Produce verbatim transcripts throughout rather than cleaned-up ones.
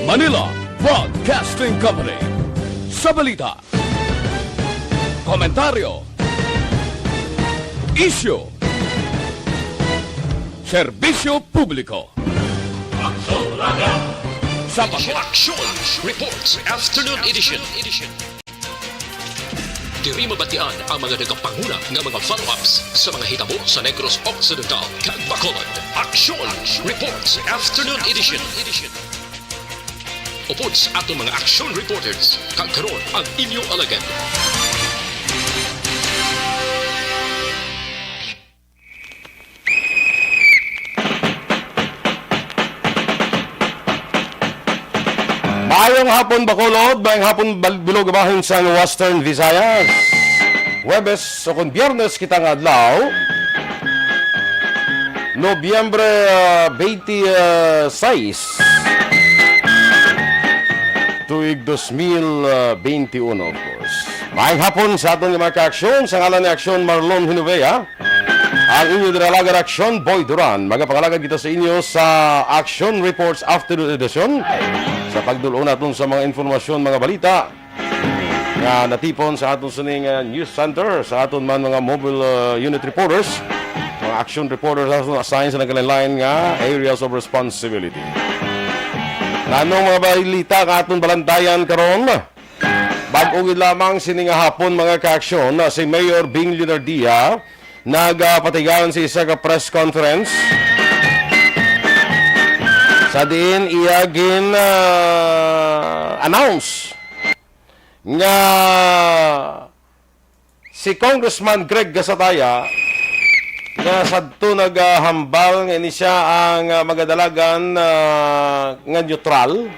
Manila Broadcasting Company. Sa balita, komentaryo, isyu, serbisyo publiko. Sa Action Reports Afternoon Edition. Diri mabatian ang mga nagapanguna nga mga follow-ups sa mga hitabo sa Negros Occidental kag Bacolod. Action Reports Afternoon Edition. Upod sa aton mga action reporters, kag karon ang inyo alagad. Maayong hapon, Bacolod. Maayong hapon, bal-, bilog bahin sang Western Visayas. Huwebes o kon Biyernes kita nga adlaw, Nobyembre, ah, twenty-six, tuig dos mil twenty-uno, of course. Maayong hapon sa aton nga mga ka-aksyon. Sa ngalan ni Aksyon Marlon Hinovea, ang inyo diri alagad Aksyon Boy Duran. Magapangalagad kita sa inyo sa Action Reports Afternoon Edition. Sa pagdul-ong naton sa mga informasyon, mga balita nga natipon sa aton sining, uh, news center, sa aton man mga mobile, uh, unit reporters, mga action reporters na aton assign sa nagkalain-lain nga areas of responsibility. Nanong mga balita nga aton balantayan karon? Bag-o gid lamang sini nga hapon, mga kaaksyon, na si Mayor Bing Leonardia nagapatigayon sa isa ka press conference sa diin iya gin, ah, announce nga si Congressman Greg Gasataya, nga sadto nagahambal nga ini siya ang, ah, magadalagan, ah, nga neutral.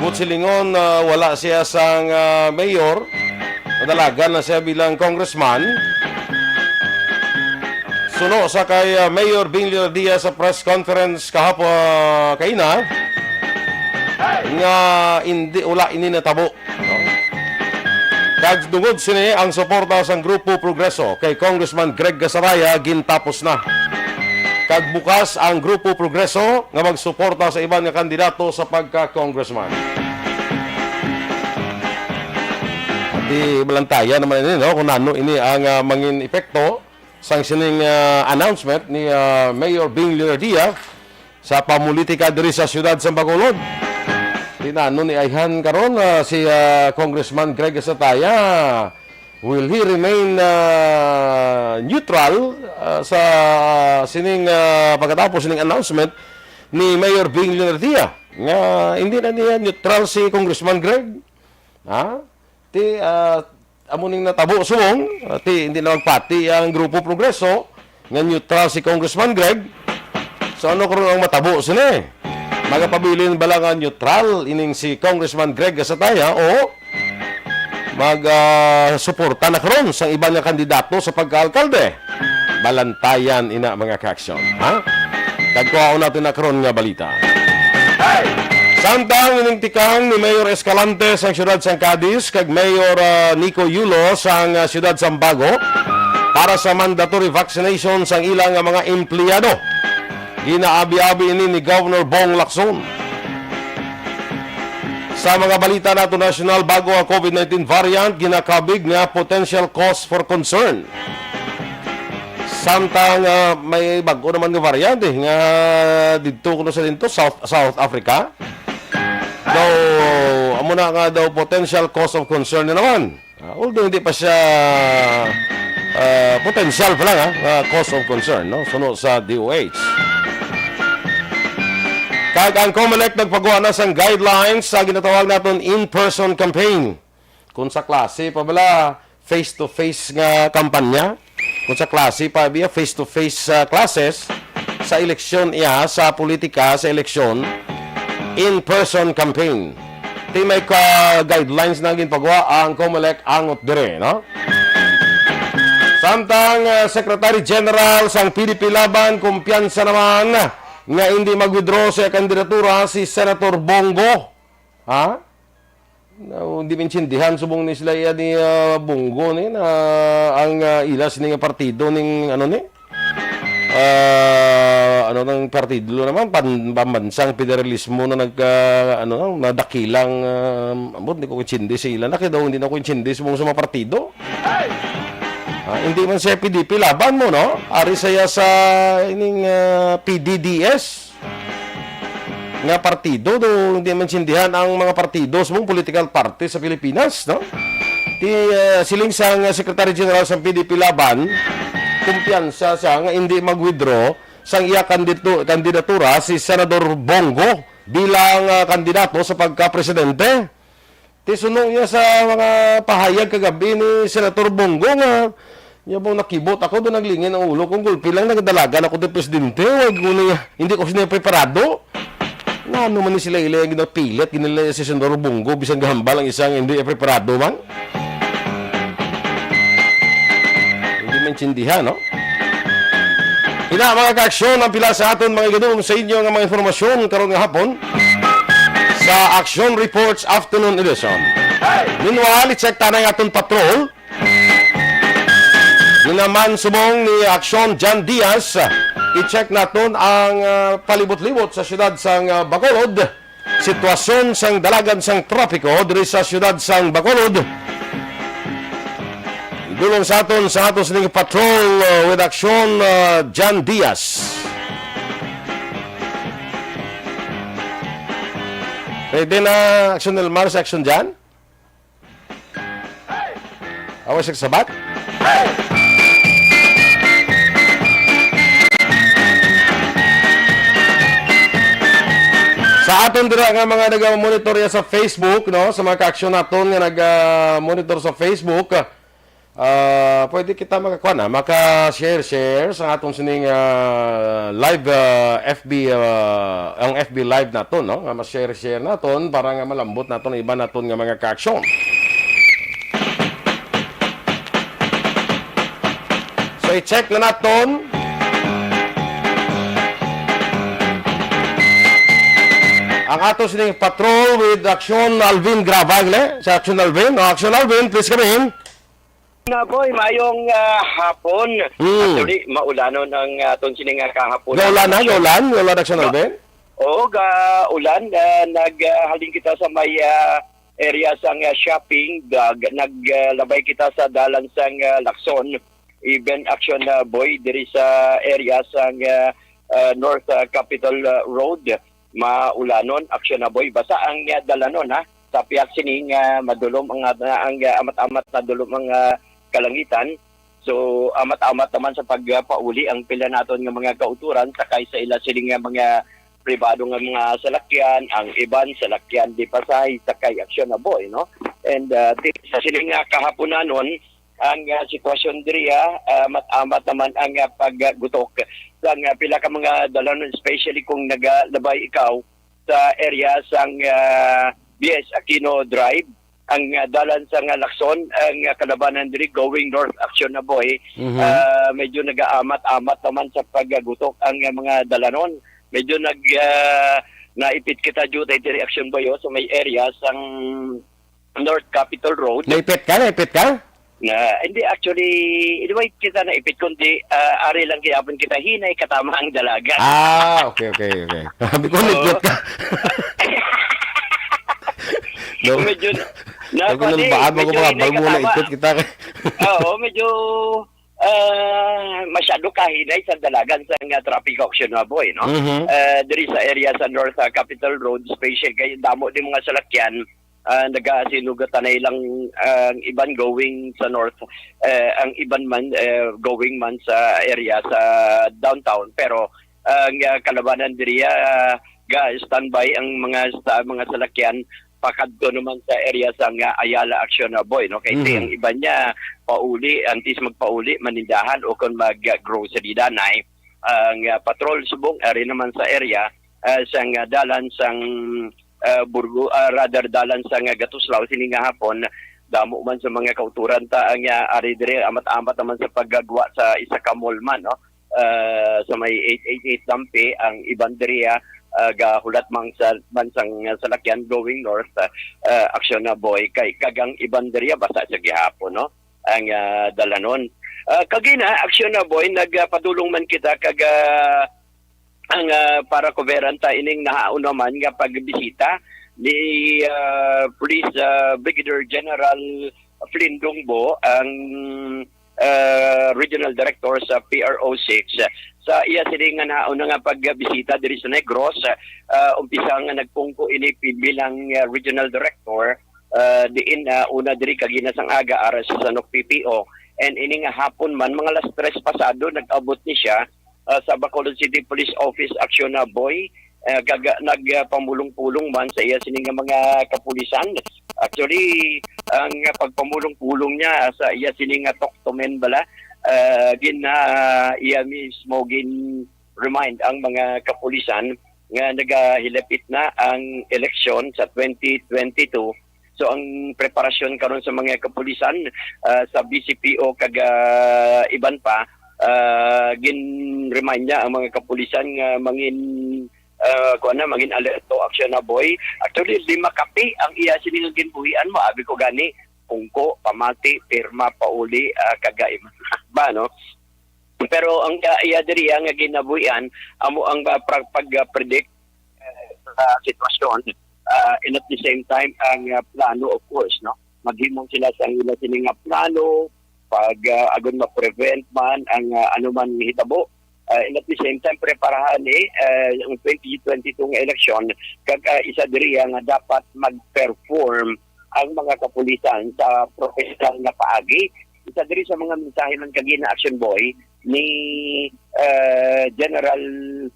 Buot silingon, ah, wala siya sang, ah, mayor, madalagan na siya bilang congressman. Suno sa kay, ah, Mayor Bing Leonardia sa press conference kahapon, ah, kaina, nga indi, wala ini natabo. No? Kag tungod sini, ang suporta sang Grupo Progreso kay Congressman Greg Gasaraya gintapos na. Kag bukas ang Grupo Progreso nga magsuporta sa iban nga kandidato sa pagka-congressman. Di balantayan naman ini, no, kung nano ini ang, ah, mangin epekto sang sining, ah, announcement ni, ah, Mayor Bing Leonardia sa pamulitika diri sa siyudad sa Bacolod. Di nano ni ayhan karon, ah, si, ah, Congressman Greg Gasataya, will he remain, ah, neutral, ah, sa sining, ah, pagkatapos sining announcement ni Mayor Bing Leonardia nga hindi na niya neutral si Congressman Greg? Ha? Ti, ah, amo ning natabo subong, ah, ti, hindi na magpati ang Grupo Progreso nga neutral si Congressman Greg. So, ano karon ang matabo sini? Magapabilin bala nga neutral ining si Congressman Greg Gasataya o mag, ah, suporta na karon sang iban nga kandidato sa pagkaalkalde? Balantayan ina, mga kaaksyon, ha? Kag kuhaon naton na karon nga balita. Samtang ining tikang ni Mayor Escalante sang siyudad sang Cadiz kag Mayor, ah, Nico Yulo sang, ah, siyudad sang Bago para sa mandatory vaccination sang ila nga mga empleyado. Ginaabi-abi ini ni Governor Bong Lacson. Sa mga balita nato nasyonal, bago ang COVID nineteen variant, ginakabig nga potential cause for concern. Samtang, ah, may bag-o naman nga variant, eh, nga didto kuno sa dinto, South, South Africa. Daw, amo na nga daw potential cause of concern na naman. Ah, although hindi pa siya, ah, potential pa lang, ha, nga cause of concern, no? Suno sa D O H. Kag ang Comelec nagpagawa na sang guidelines sa ginatawag naton in-person campaign. Kung sa klase pa bala, face-to-face nga kampanya, kung sa klase pa biya, face-to-face, ah, classes, sa eleksyon iya, sa politika, sa eleksyon, in-person campaign. Ti may ka guidelines na ginpagawa ang Comelec angot dire, no? Samtang, ah, Secretary General sang P D P Laban, kumpiyansa naman nga hindi mag-withdraw sa kandidatura si Senator Bongo. Ha? Na, di maintindihan subong ni sila iya ni, ah, Bongo ni na ang, ah, ila sini nga partido ning ano ni? Ah, ano nang partido naman, pan-, pambansang federalismo na nag, ah, ano, nang nadakilang, ah, ambot, di ko intindi sa ila. Na kaya daw, hindi na ko intindi sa mga, sa mga partido. Ah, hindi man siya P D P laban mo, no? Ari saya sa ining, ah, P D D S nga partido, do hindi man sindihan ang mga partido sa mga political party sa Pilipinas, no? Ti, ah, siling sang Secretary General sa P D P laban, kumpiyansa siya nga hindi mag-withdraw sang iya kandidato-, kandidatura si Senador Bong Go bilang, ah, kandidato sa pagka-presidente. Ti suno niya sa mga pahayag kagabi ni Senator Bong Go nga, niya bang nakibot ako, doon naglingin ang ulo kong gulpi lang, nagdalagan ako ti presidente, wag ko niya, hindi ko siya preparado. Nga ano man ni sila ila yung ginapilit, ginila si Senator Bong Go, bisan gahambal ang isang hindi preparado man. Hindi maintindihan, no? Ina, mga ka-aksyon, ang pila sa aton mga igadum sa inyo nga mga informasyon karon nga hapon sa Action Reports Afternoon Edition. Meanwhile, i-check ta na ang aton patrol. Yun naman, subong ni Aksyon John Diaz, i-check naton ang, ah, palibot-libot sa siyudad sang, ah, Bacolod. Sitwasyon sang dalagan sang trapiko diri sa siyudad sang Bacolod. Dulong sa aton sa aton sining patrol, uh, with action, uh, Jan Diaz. Ready na, Action Elmar, sa Action Jan? Awa sa sabat? Sa aton dira nga mga naga-monitor ya sa Facebook, no, sa mga ka-aksyon naton nga naga-monitor sa Facebook, ah, pwede kita makakuha na, maka-share, share sa aton sining, ah, live, ah, F B, ah, ang F B live naton, no, nga ma-share, share naton para nga malambot naton ang iban naton nga mga ka-aksyon. So, i-check na naton ang ato sining patrol with Action Alvin Gravagle. Sa Action Alvin. O, Action Alvin, please come in. Na, boy, mayong, ah, hapon. Mm. Actually, maulanon ang, ah, aton sining, ah, kahapon. Gaulan na, gaulan, gaulan, Action Alvin? Oo, ga-, ulan. Ah, nag, ah, halin kita sa may, ah, area sang, ah, shopping. Dag-, nag, ah, labay kita sa dalan sang, ah, Lacson. Even Action, ah, Boy, diri sa area sang, ah, ah, North, ah, Capitol, ah, Road, maulanon, Action, ah, Boy. Basta ang, ah, dalanon, ha, sa pihak sini nga madulom ang, ah, ang, ah, amat-amat na dulom ang, ah, kalangitan. So, amat-amat naman sa pagpauli ang pila naton nga mga kautoran, sakay sa ila sini nga mga pribado nga mga salakyan, ang iban salakyan di pasahe, sakay, Action, ah, Boy, no? And, ah, di, sa sini nga kahaponanon, ang, ah, sitwasyon diri, ah, ah, mat-amat naman ang, ah, paggutok sa, ah, pila ka mga dalan, especially kung nagalabay ikaw sa area sang, ah, B S Aquino Drive, ang, ah, dalan sa nga Lacson, ang, ah, kalabanan diri going north, Action, ah, Boy. Mhm. Ah, medyo nagaamat-amat naman sa paggutok ang, ah, mga dalanon. Medyo nag, ah, naipit kita dito diri, Action, Boy, oh, sa may area sang North Capitol Road. Naipit ka? Naipit ka? Na, hindi, actually, hindi kita naipit, kundi, ah, ari lang gihapon kita, hinay katama ang dalaga. Ah, okay, okay, okay. Sabi ko, Oo. Naipit ka. No? Medyo na, na, Sabi ko, kuwan eh, "Nalubaan mo ko, medyo mga hinay balmo, katama." Naipit kita. Oo, medyo, ah, masyado kahinay sa dalagan sa nga traffic, Action, ah, Boy, no? Mhm. Ah, diri sa area sa North, ah, Capitol Road, special kay damo din mga salakyan, ah, nagasinugatanay lang, ah, ang iban going sa north, eh, ang iban man, eh, going man sa area sa downtown. Pero ang, ah, kalabanan diri, ah, ga-standby ang mga sta-, mga salakyan pakadto naman sa area sa nga Ayala, Action, ah, Boy, no? Kay Mhm. ang iban niya pauli, antes magpauli, manindahan o kung mag-grocery danay. Ang, ah, patrol subong ari naman sa area, ah, sang, ah, dalan sang, ah, Burgo, ah, rather dalan sang, ah, Gatuslaw sini nga hapon, damo man sa mga kauturan ta ang, ah, ari diri, amat-amat naman sa paggagwa sa isa ka mall man, no? Ah, sa may eight eight eight Dampi, ang iban diri, ah, ah, gahulat man sa, man sang, ah, salakyan going north, ah, ah, Action, ah, Boy, kay kag ang iban diri, ah, basa sa gihapon, no? Ang, ah, dalanon. Ah, kagina, Action na Boy, nagpadulong man kita kag, ah, ang, ah, para kuberan ta ining nahaon naman nga pagbisita ni, ah, Police, ah, Brigadier General Flynn Dongbo, ang, ah, Regional Director sa P R O six. Sa iya sini nga nahaon na nga pagbisita diri sa Negros, ah, umpisa nga nagpungko ini bilang, ah, Regional Director, ah, diin, ah, una diri kagina sang aga ara sa Sanok P P O. And ini nga hapon man, mga alas tres pasado, nag-abot ni siya, ah, sa Bacolod City Police Office, Action na Boy, ah, kag nagpamulong-pulong man sa iya sini nga mga kapulisan. Actually, ang pagpamulong-pulong niya sa iya sini nga talk to men bala, ah, gin, ah, iya mismo gin remind ang mga kapulisan nga nagahilapit na ang eleksyon sa twenty twenty-two. So, ang preparasyon karon sa mga kapulisan, ah, sa B C P O kag, ah, iban pa, ah, gin-remind niya ang mga kapulisan nga mangin, ah, kuwan na, mangin alerto, Action na Boy. Actually, lima kapi ang iya sini nga ginbuhian mo, abi ko gani, pungko, pamati, pirma, pauli, ah, kag iban ba, no? Pero ang, ah, iya diri, ah, nga ginabuhian, amo ang, ah, pra-, pag, ah, predict, eh, sa sitwasyon. Ah, and at the same time, ang, ah, plano, of course, no? Maghimo sila sa ila sini nga plano, pag, ah, agon ma-prevent man ang, ah, ano man hitabo. Ah, and at the same time, preparahan ni, eh, ang twenty twenty-two nga eleksyon, kag, ah, isa diri, ah, nga dapat mag-perform ang mga kapulisan sa professional nga paagi. Isa diri sa mga mensahe man kagina, Action Boy, ni, eh, General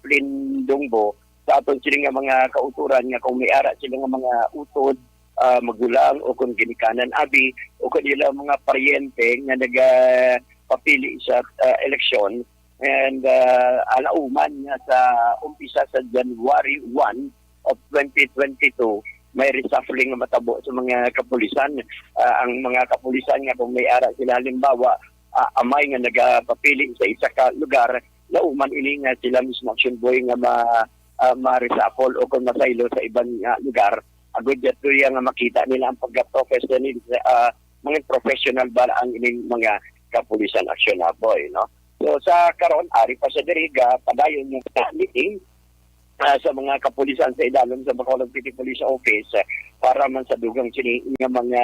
Flynn Dongbo sa aton sini nga mga kautoran nga kung may ara sila nga mga utod, ah, magulang o kung ginikanan abi o kung ila mga paryente nga nagapapili sa, ah, eleksyon, and, ah, alauman nga sa umpisa sa January one of twenty twenty-two, may reshuffling nga matabo sa mga kapulisan. Ah, ang mga kapulisan nga kung may ara sila, halimbawa, ah, amay nga nagapapili sa isa ka lugar, lauman ini nga sila mismo, Action Boy, nga ma-, ah, ma-reshuffle o kung masaylo sa iban nga lugar. Agod dito iya nga makita nila ang pagka-professional, ah, mga professional ba ang ining mga kapulisan, Action na Boy, no? So, sa karon, ari pa sa diri, ga padayon nga meeting, ah, sa mga kapulisan sa idalom sa Bacolod City Police Office, ah, para man sa dugang sini nga mga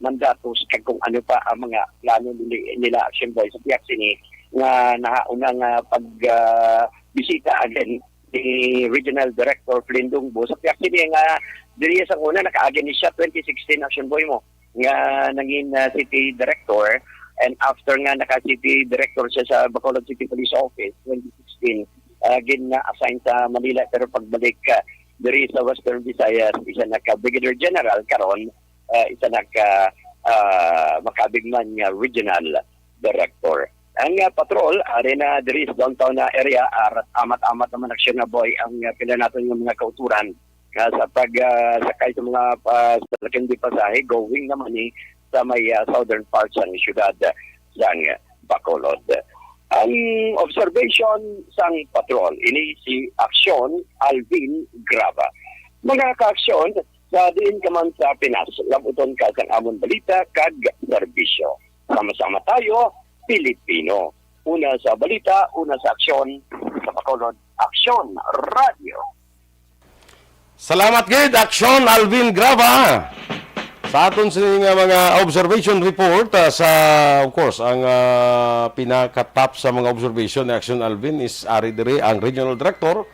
mandatos kag kung ano pa ang mga plano nili-, nila, Action Boy, sa pihak sini nga nahauna nga pag, ah, bisita again ni Regional Director Flynn Dungbo. Sa pihak sini nga diri sa una nakaagi ni siya twenty sixteen, Action Boy, mo nga nangin, ah, city director, and after nga naka-city director siya sa Bacolod City Police Office twenty sixteen, ah, gin-assign sa Manila, pero pagbalik ka diri sa Western Visayas, isa na ka Brigadier General karon, ah, isa na ka, ah, makabig man nga regional director. Ang, ah, patrol ari na diri sa downtown na area, ah, amat-amat naman, Action na Boy, ang, ah, pila naton nga mga kauturan, ah, sa pag, ah, sakay sa mga, ah, sa laking di pasahe going naman ni sa may, ah, southern part sang siyudad, ah, sang Bacolod. Ang observation sang patrol ini si Action Alvin Graba. Mga ka-aksyon, sa diin ka man sa Pinas, labuton ka sang amon balita kag serbisyo. Sama-sama tayo, Pilipino. Una sa balita, una sa aksyon, sa Bacolod, Aksyon Radio. Salamat gid, Aksyon Alvin Graba. Sa aton sini nga mga observation report, ah, sa, of course, ang, ah, pinaka-top sa mga observation ni Aksyon Alvin is ari diri ang Regional Director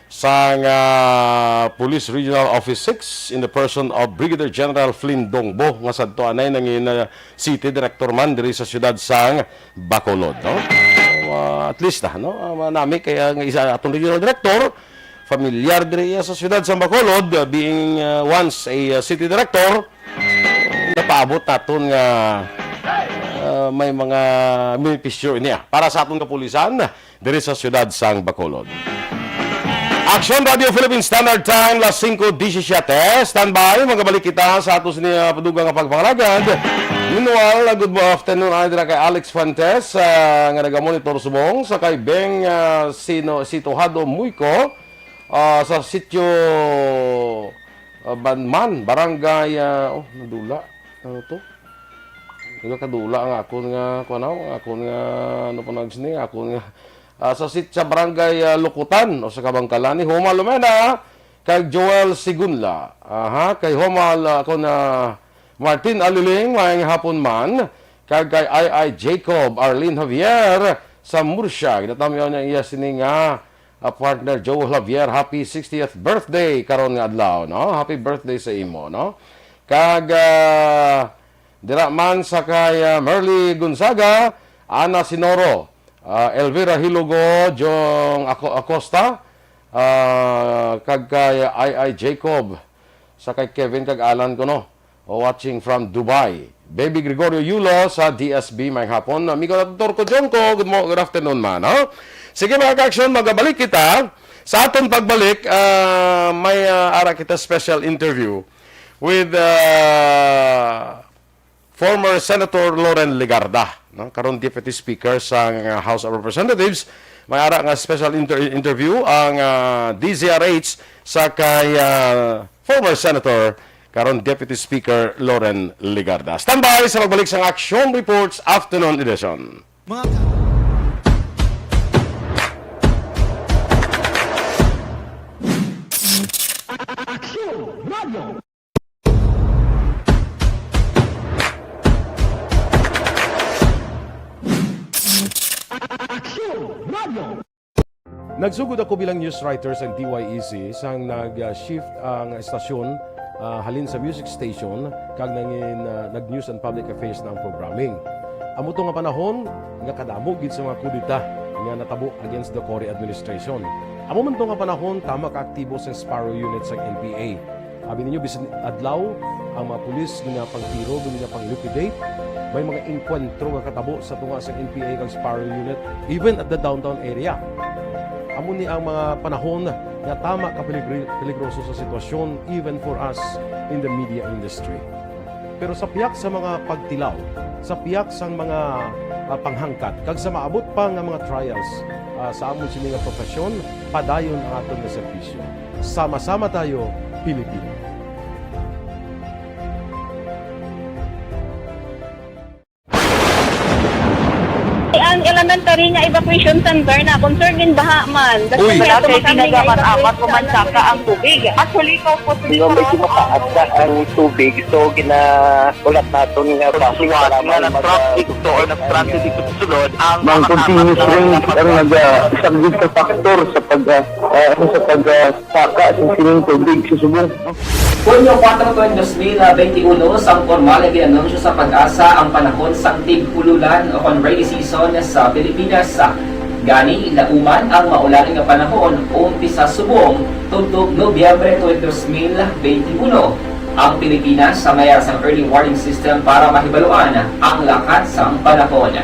sang, ah, Police Regional Office six in the person of Brigadier General Flynn Dongbo, nga sadto anay nangin, ah, City Director man diri sa siyudad sang Bacolod, no? So, ah, at least na, no? Ah, manami kaya nga isa aton Regional Director, familiar diri iya sa siyudad sa Bacolod, uh, being, uh, once a, uh, city director, napaabot naton nga, uh, may mga benepisyo niya para sa aton kapulisan diri sa siyudad sang Bacolod. Action Radio Philippine Standard Time, las singko disisiete. Standby, magabalik kita sa aton sini, uh, padugang nga pagpangalagad. Meanwhile, uh, good afternoon, ay dira kay Alex Fuentes, uh, nga nagamonitor subong sa kay Beng, uh, Sino, Situhado Muyko. Ah, sa sitio, ah, Banman, barangay, ah, oh, nadula. Ano to? Nagakadula ang akon nga, kuwan, ang akon nga, ano pa nag-, sini, akon nga, ah, sa sit-, sa barangay, ah, Lukutan, o sa Kabangkalan, ni Homa Lumena, kag Joel Sigunla. Aha, kay Homa, ah, akon, ah, Martin Aliling, maayong hapon man, kag kay I I Jacob, Arlene Javier, sa Murcia, ginatamyaw niya iya sini nga, ah, partner Joel Javier, happy sixtieth birthday karon nga adlaw, no? Happy birthday sa imo, no? Kag, ah, dira man sa kay, ah, Merly Gonzaga, Ana Sinoro, ah, Elvira Hilugo, Jong Aco-, Acosta, ah, kag kay I I Jacob, sa kay Kevin kag Alan kuno. O, watching from Dubai. Baby Gregorio Yulo sa D S B, maayong hapon. Amigo naton Torco Jongco, good mo-, good afternoon man, ha? Sige, mga ka-aksyon, magabalik kita. Sa aton pagbalik, ah, may, ah, ara kita special interview with, ah, former Senator Loren Legarda, no? Karon Deputy Speaker sa, ah, House of Representatives. May ara nga special inter-, interview ang, ah, D Z R H sa kay, ah, former Senator, karon Deputy Speaker Loren Legarda. Standby sa pagbalik sang Aksyon Reports Afternoon Edition. Mga ka- Aksyon Radio. Aksyon Radio. Nagsugod ako bilang news writer sa D Y E C sang nag-shift ang estasyon, ah, halin sa music station kag nangin, ah, nag-news and public affairs na ang programming. Amo to nga panahon nga kadamo gid sa mga kudeta nga natabo against the Cory administration. Amo man to nga panahon tama ka aktibo sa Sparrow Unit sang N P A. Abi ninyo, bisan adlaw, ang mga pulis ginapangtiro, ginapang-liquidate. May mga engkwentro nga katabo sa tunga sa N P A kag Sparrow Unit, even at the downtown area. Amo ni ang mga panahon nga tama ka peligri-, peligroso sa sitwasyon, even for us in the media industry. Pero sa pihak sa mga pagtilaw, sa pihak sang mga, ah, panghangkat, kag sa maabot pa nga mga trials, ah, sa amon sini nga profesyon, padayon ang aton nga serbisyo. Sama-sama tayo, Pilipino. Ang elementary nga evacuation center na concern din baha man. Uy. Wala kay ginagamat-amat o mansaka ang tubig. Actually, kaupos. Medyo mataas na ang tubig, so gina- Ulat naton nga traffic, suwat nga nag-traffic to or nag-transit dito sa sulod, ang mga continuous rain ang nagasaglit sa factor sa pag, ah, ah, ano, sa pag, ah, saka sa sining tubig sa subong. Hunyo kuwatro, dos mil benti uno, sang pormal nga gin-anunsyo sa PAGASA ang panahon sang tig-ululan o kon rainy season sa Pilipinas. Gani, lauman ang maulan nga panahon, umpisa subong, tubtob Nobyembre twenty, dos mil benti uno. Ang Pilipinas sa mayar sang early warning system para mahibaluan ang lakat sang panahon.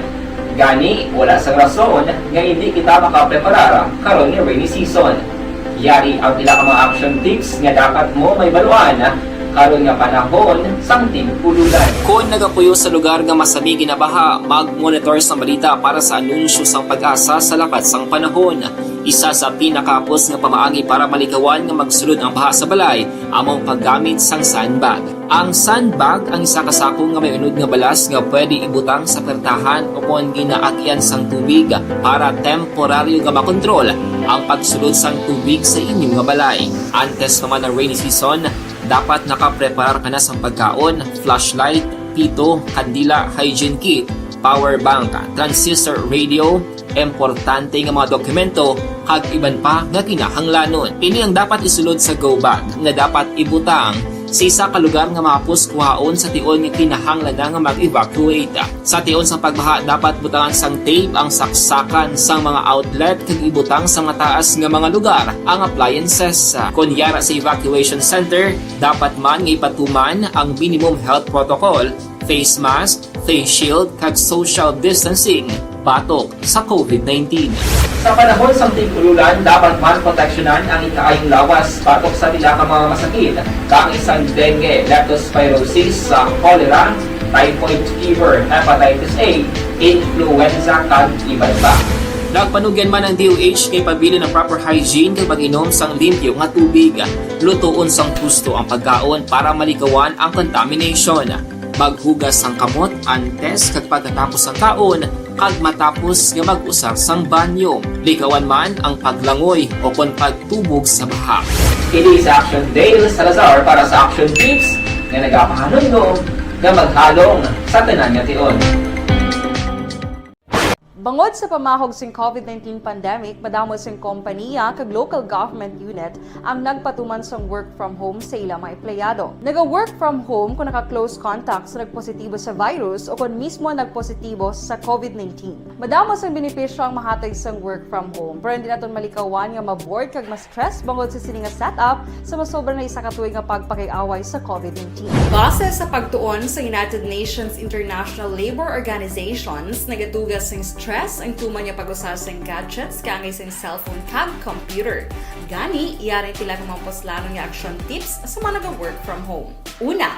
Gani, wala sang rason nga hindi kita makapreparar karon nga rainy season. Yari ang pila ka mga action tips nga dapat mo mahibaluan karon nga panahon sang tig-ululan. Kon nagapuyo sa lugar nga masami ginabaha, mag-monitor sang balita para sa anunsyo sang PAGASA sa lakat sang panahon. Isa sa pinakahapos nga pamaagi para malikawan nga magsulod ang baha sa balay amo ang paggamit sang sandbag. Ang sandbag ang isa ka sako nga may unod nga balas nga pwede ibutang sa pertahan o kon ginaagyan sang tubig para temporaryo nga makontrol ang pagsulod sang tubig sa inyo nga balay. Antes pa man ang rainy season, dapat nakapreparar ka na sang pagkaon, flashlight, pito, kandila, hygiene kit, power bank, transistor radio, importante nga mga dokumento, kag iban pa nga kinahanglanon. Ini ang dapat isulod sa go bag nga dapat ibutang sa isa ka lugar nga mahapos kuhaon sa tion nga kinahanglan na nga mag-evacuate. Sa tion sang pagbaha, dapat butangan sang tape ang saksakan sang mga outlet kag ibutang sa mataas nga mga lugar ang appliances. Kon yara sa evacuation center, dapat man nga ipatuman ang minimum health protocol, face mask, face shield, kag social distancing batok sa COVID nineteen. Sa panahon sang tig-ululan, dapat man proteksyonan ang ikaayong lawas batok sa pila ka mga masakit, kaangay sang dengue, leptospirosis, sa cholera, typhoid fever, hepatitis A, influenza, kag iban pa. Nagpanugyan man ang D O H nga ipabilin ang proper hygiene kag pag-inom sang limpyo nga tubig. Lutoon sang husto ang pagkaon para malikawan ang contamination. Maghugas sang kamot antes kag pagkatapos sang kaon, kag matapos nga mag-usar sang banyo. Likawan man ang paglangoy o kon pagtubog sa baha. Kini si Action Dale Salazar para sa Action Tips nga nagapahanumdom nga maghalong sa tanan nga tion. Bangod sa pamahog sing covid nineteen pandemic, madamo sing kompaniya kag local government unit ang nagpatuman sang work from home sa ila mga empleyado. Naga-work from home kon naka-close contact sa nagpositibo sa virus o kon mismo nagpositibo sa covid nineteen. Madamo sang benepisyo ang mahatag sang work from home, pero hindi naton malikawan nga ma-bored kag ma-stress bangod sa sini nga setup sa masobra na isa ka tuig nga pagpakig-away sa covid nineteen. Base sa pagtuon sa United Nations International Labour Organizations, nagatuga sing stress ang tuman nga pag-usa sing gadgets kaangay sing cellphone kag computer. Gani, yari pila ka mga puslanon nga action tips sa mga naga-work from home. Una,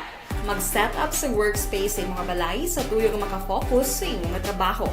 mag-set up sa workspace sa imo nga balay sa tuyo nga makafocus sa imo nga trabaho.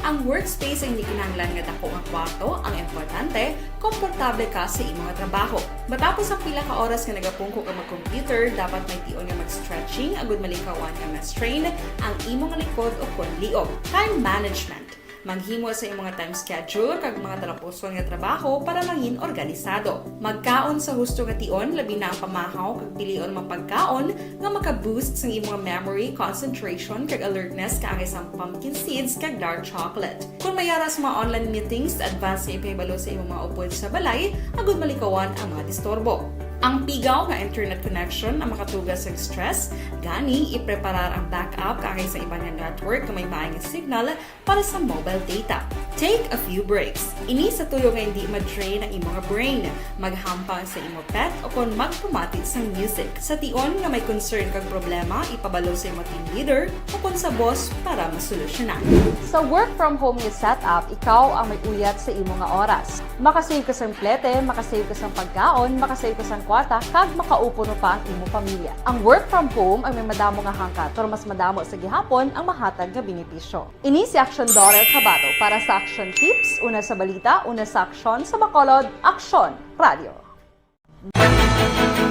Ang workspace ang hindi kinahanglan nga dako nga kwarto, ang importante, komportable ka sa imo nga trabaho. Matapos ang pila ka oras nga nagapungko ka mag-computer, dapat may tion nga mag-stretching agud malikawan nga ma-strain ang imo nga likod o kon liog. Time management. Maghimo sa imo nga time schedule kag mga talapuson nga trabaho para mangin organisado. Magkaon sa husto nga tion, labi na ang pamahaw kag pilion ang mga pagkaon nga maka-boost sang imo nga memory, concentration, kag alertness kaangay sang pumpkin seeds kag dark chocolate. Kon may ara sa mga online meetings, advance nga ipahibalo sa imo mga upod sa balay agud malikawan ang mga disturbo. Ang pigaw nga internet connection ang makatuga sa stress, gani ipreparar ang backup kaangay sa iban nga network nga may maay nga signal para sa mobile data. Take a few breaks. Ini sa tuyo nga hindi ma-drain ang imo nga brain. Maghampang sa imo pet o kon magpamati sang music. Sa tion nga may concern kag problema, ipabalo sa imo team leader o kon sa boss para masolusyonan. Sa work from home nga setup, ikaw ang may uyat sa imo nga oras. Makasave ka sang plete, makasave ka sang pagkaon, makasave ka sang kwarta, kag makaupod pa ang imo pamilya. Ang work from home ang may madamo nga hangkat, pero mas madamo sa gihapon ang mahatag nga benepisyo. Ini si Action Dorer Cabato para sa Action Tips, una sa balita, una sa aksyon, sa Bacolod, Aksyon Radio.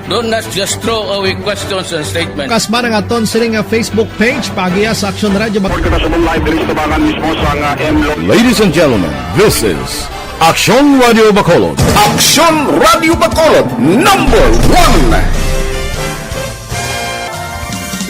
Don't just throw away questions and statements. Kasma nga aton sini nga Facebook page, paagiha sa Action Radio Bac- Report ka sa live diri sa tubangan mismo sa nga M Lo- Ladies and gentlemen, this is Action Radio Bacolod. Action Radio Bacolod, number one.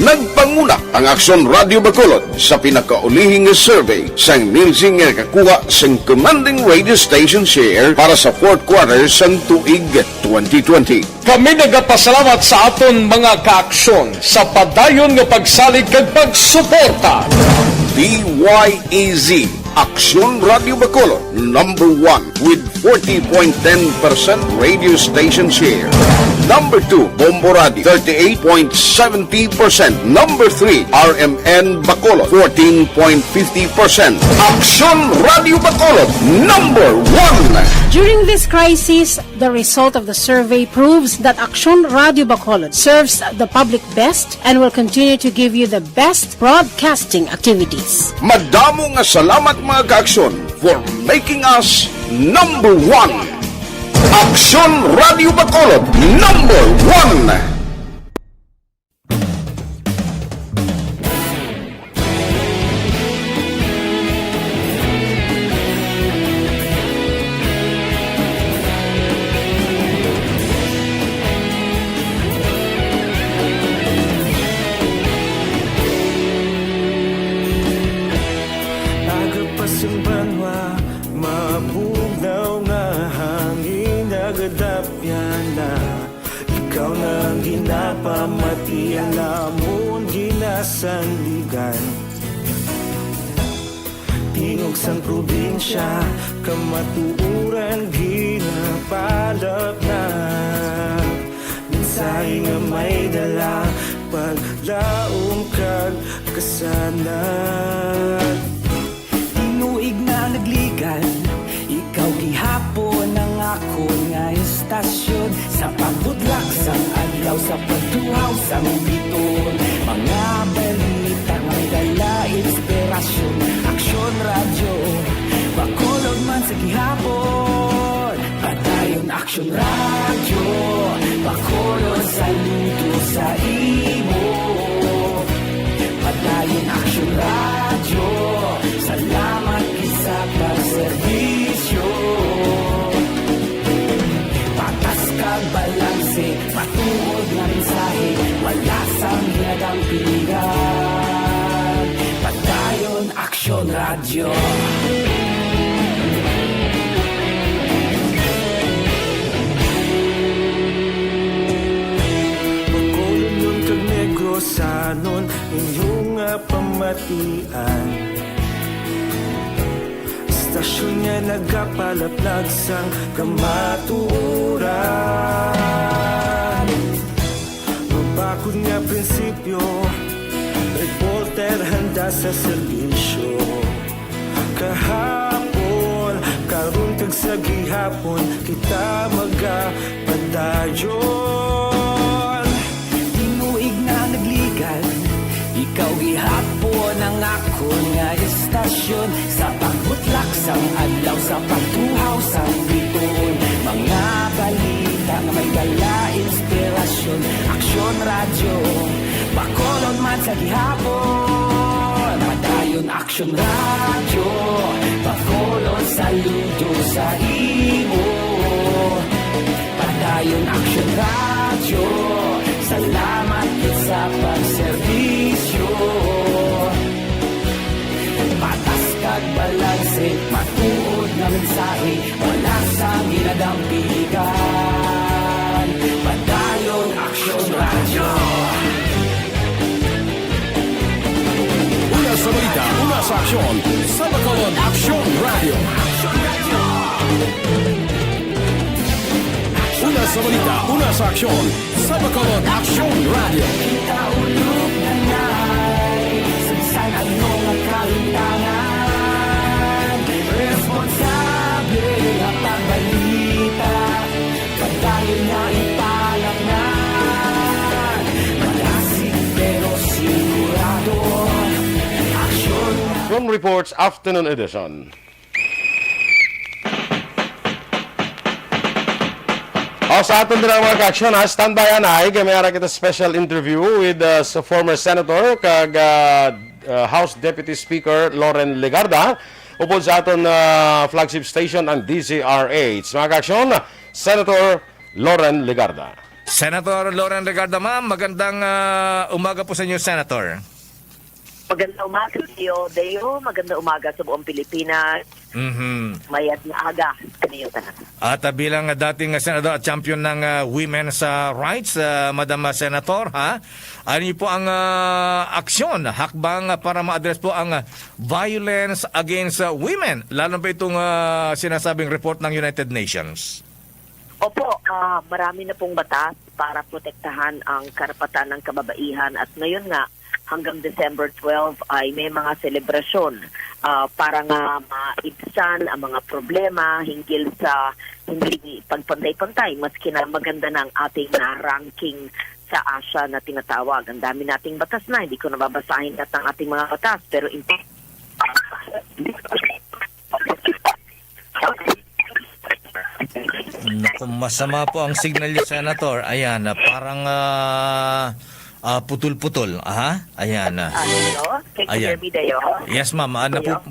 Nagpanguna ang Aksyon Radio Bacolod sa pinakaulihi nga survey sang Nielsen nga nakakuha sang commanding radio station share para sa fourth quarter sang tuig twenty twenty. Kami nagapasalamat sa aton mga kaaksyon sa padayon nga pagsalig kag pagsuporta. D Y E Z, Aksyon Radio Bacolod, number one with forty point ten percent radio station share. Number two, Bombo Radio, thirty-eight point seventy percent. Number three, R M N Bacolod, fourteen point fifty percent. Aksyon Radio Bacolod, number one. During this crisis, the result of the survey proves that Aksyon Radio Bacolod serves the public best and will continue to give you the best broadcasting activities. Madamo nga salamat, mga kaaksyon, for making us number one. Aksyon Radio Bacolod, number one. Aga pa sing banwa, mabugnaw nga hangin, nagadapya na. Ikaw na ang ginapamati, ang amon ginasandigan. Tingog sang probinsya, kamatuoran ginapalapnag. Mensahe nga may dala, paglaom kag kasanag. Tinuig na nagligan, ikaw gihapon ang akon nga istasyon. Sa pagbudlak sang adlaw, sa pagtuhaw sang biton, mga balita may dala inspirasyon. Aksyon Radyo Bacolod man sa gihapon. Padayon Aksyon Radyo Bacolod, saludo sa imo. Bacolod kag Negrosanon, inyo nga pamatian. Istasyon nga nagapalaplag sang kamatuoran. Mabakod nga prinsipyo, reporter handa sa serbisyo. Kahapon, karon kag sa gihapon, kita magapadayon. Tinuig na nagligad, ikaw gihapon ang akon nga istasyon. Sa pagbutlak sang adlaw, sa pagtuhaw sang bituon, mga balita nga may dala inspirasyon. Aksyon Radyo, Bacolod man sa gihapon. Padayon Aksyon Radyo, Bacolod saludo sa imo. Padayon Aksyon Radyo, salamat gid sa pagserbisyo. Patas kag balanse, matuod nga mensahe, wala sang ginadampigan. Padayon Aksyon Radyo. Una sa balita, una sa aksyon, sa Bacolod Aksyon Radyo. Una sa balita, una sa aksyon, sa Bacolod Aksyon Radyo. Kita ulog na ngay, sa bisan ano nga kalimtangan, responsable nga pagbalita, padayon nga ipalangnan, malasig pero sigurado, aksyon. From Reports Afternoon Edition. O, sa aton dira, mga kaaksyon, ha, standby anay, kay may ara kita special interview with, uh, sa former senator kag, uh, uh, House Deputy Speaker Loren Legarda upod sa aton, uh, flagship station, ang D Z R H. Mga kaaksyon, Senator Loren Legarda. Senator Loren Legarda, ma'am, magandang, uh, umaga po sa inyo, Senator. Magandang umaga sa iyo, Deo. Magandang umaga sa buong Pilipinas. Mhm. Mayad nga aga sa inyo tanan. At, ah, bilang, ah, dating, ah, senador at champion ng, ah, women's, ah, rights, ah, Madam, ah, Senator, ha? Ano po ang, ah, aksyon, hakbang, ah, para ma-address po ang, ah, violence against, ah, women, lalo pa itong, ah, sinasabing report ng United Nations? Opo, ah, marami na pong batas para protektahan ang karapatan ng kababaihan at ngayon nga, hanggang December twelve ay may mga selebrasyon, ah, para nga maibsan ang mga problema hinggil sa hindi pagpantay-pantay, maski na maganda na ang ating, ah, ranking sa Asia na tinatawag. Ang dami nating batas na, hindi ko nababasahin lahat ng ating mga batas, pero in Naku, masama po ang signal niyo, Senator. Ayan, ah, parang, ah, ah, putol-putol. Aha, ayan, ah. Ah, hello? Can you hear Ayan. me, Deo? Yes, ma'am. Ah, napu-, Deo?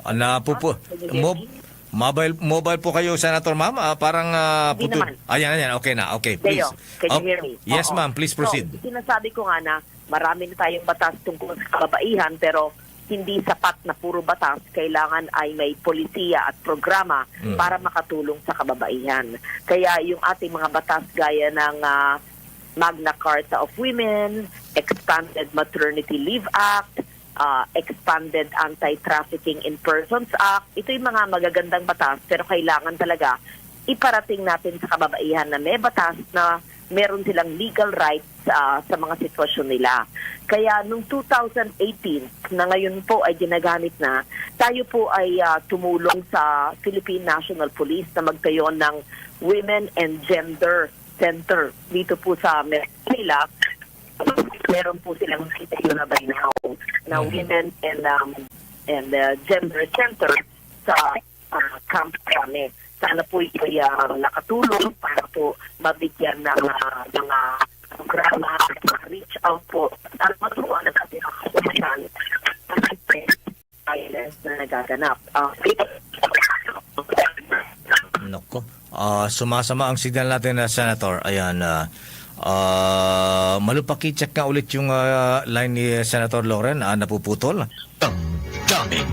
ah, napupu-, Ma'am, can you hear mob-, me? mobile, mobile po kayo, Senator, ma'am. Ah, parang, ah, Hindi putol. naman. Ayan, ayan. Okay na. Okay, Deo, please. can you Oh, hear me? yes, Oo. ma'am. Please So, proceed. sinasabi ko nga na marami na tayong batas tungkol sa kababaihan, pero hindi sapat na puro batas. Kailangan ay may polisiya at programa Mm. para makatulong sa kababaihan. Kaya yung ating mga batas gaya ng, ah, Magna Carta of Women, Expanded Maternity Leave Act, ah, Expanded Anti-Trafficking in Persons Act, ito yung mga magagandang batas, pero kailangan talaga iparating natin sa kababaihan na may batas na meron silang legal rights, ah, sa mga sitwasyon nila. Kaya nung two thousand eighteen, na ngayon po ay ginagamit na, tayo po ay, ah, tumulong sa Philippine National Police na magtayo ng Women and Gender Center dito po sa Manila. Meron po silang itayo na by now na Mhm. Women and, um, and, uh, Gender Center sa, ah, Camp Crame. Sana po ito'y, ah, nakatulong para po mabigyan ng, ah, mga programa at mga reach out po para maturuan ang ating mga kababayan ang violence na nagaganap. Ah, Nako. Ah, sumasama ang signal natin, ah, Senator. Ayan, ah, ah, malupaki, check nga ulit yung, ah, line ni Senator Loren. Ah, napuputol. Damdamin.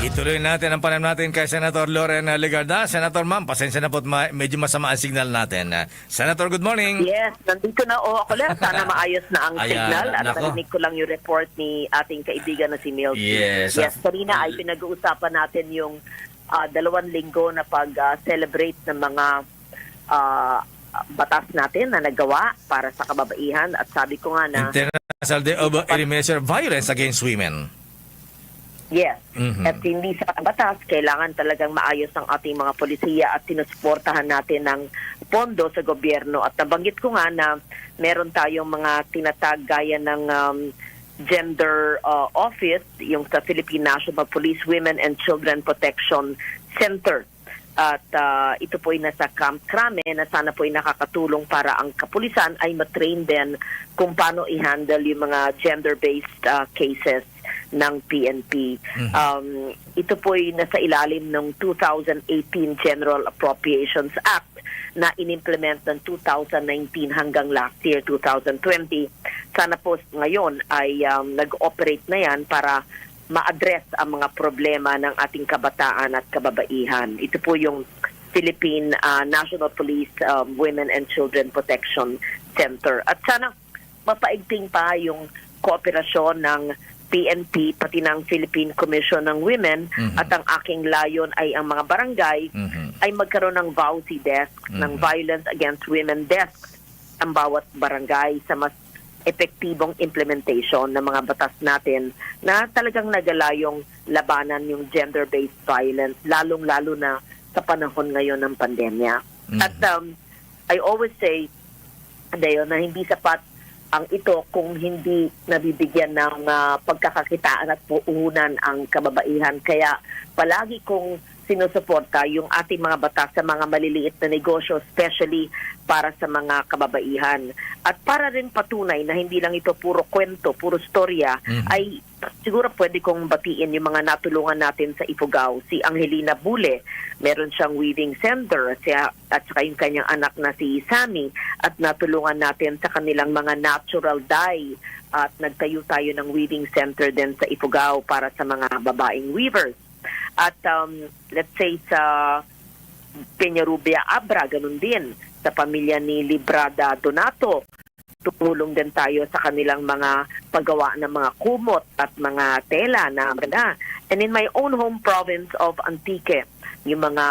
Ituloy natin ang panayam natin kay Senator Loren, ah, Legarda. Senator, ma'am, pasensya na po at ma-, medyo masama ang signal natin. Ah, Senator, good morning. Yes, nandito na, oh, ako lang. Sana maayos na ang Ayan, signal. At nako. Narinig ko lang yung report ni ating kaibigan na si Milky. Yes, Yes, ah, kanina ay pinag-uusapan natin yung, ah, dalawang linggo na pag, ah, celebrate ng mga, ah, batas natin na nagawa para sa kababaihan. At sabi ko nga na International Day of Erasure Violence Against Women. Yes. Mhm. At hindi sapat ang batas, kailangan talagang maayos ang ating mga polisiya at sinusuportahan natin ng pondo sa gobyerno. At nabanggit ko nga na meron tayong mga tinatag gaya ng, um, gender, uh, office, yung sa Philippine National Police Women and Children Protection Center. At, ah, ito po ay nasa Camp Crame na sana po ay nakakatulong para ang kapulisan ay matrain din kung paano i-handle yung mga gender-based, ah, cases ng P N P. Mhm. Um, ito po ay nasa ilalim ng two thousand eighteen General Appropriations Act na inimplement ng two thousand nineteen hanggang last year, two thousand twenty. Sana po ngayon ay, um, nag-operate na yan para ma-address ang mga problema ng ating kabataan at kababaihan. Ito po yung Philippine, ah, National Police, um, Women and Children Protection Center. At sana mapaigting pa yung kooperasyon ng P N P, pati ng Philippine Commission ng Women, Mhm. at ang aking layon ay ang mga barangay Mhm. ay magkaroon ng VAWC desk, ng Mhm. Violence Against Women Desk ang bawat barangay sa mas epektibong implementation ng mga batas natin na talagang nagalayong labanan yung gender-based violence, lalong-lalo na sa panahon ngayon ng pandemya. Mhm. At, um, I always say, Deo, na hindi sapat ang ito kung hindi nabibigyan ng, ah, pagkakakitaan at puhunan ang kababaihan. Kaya palagi kong sinusuporta yung ating mga batas sa mga maliliit na negosyo, especially para sa mga kababaihan. At para rin patunay na hindi lang ito puro kwento, puro storya, Mhm. ay siguro pwede kong batiin yung mga natulungan natin sa Ifugao. Si Angelina Bule, meron siyang weaving center, siya, at saka yung kanyang anak na si Sammy, at natulungan natin sa kanilang mga natural dye. At nagtayo tayo ng weaving center din sa Ifugao para sa mga babaeng weavers. At, um, let's say, sa Peñarubia Abra, ganun din. Sa pamilya ni Librada Donato, tumulong din tayo sa kanilang mga paggawa ng mga kumot at mga tela na maganda. And in my own home province of Antique, yung mga,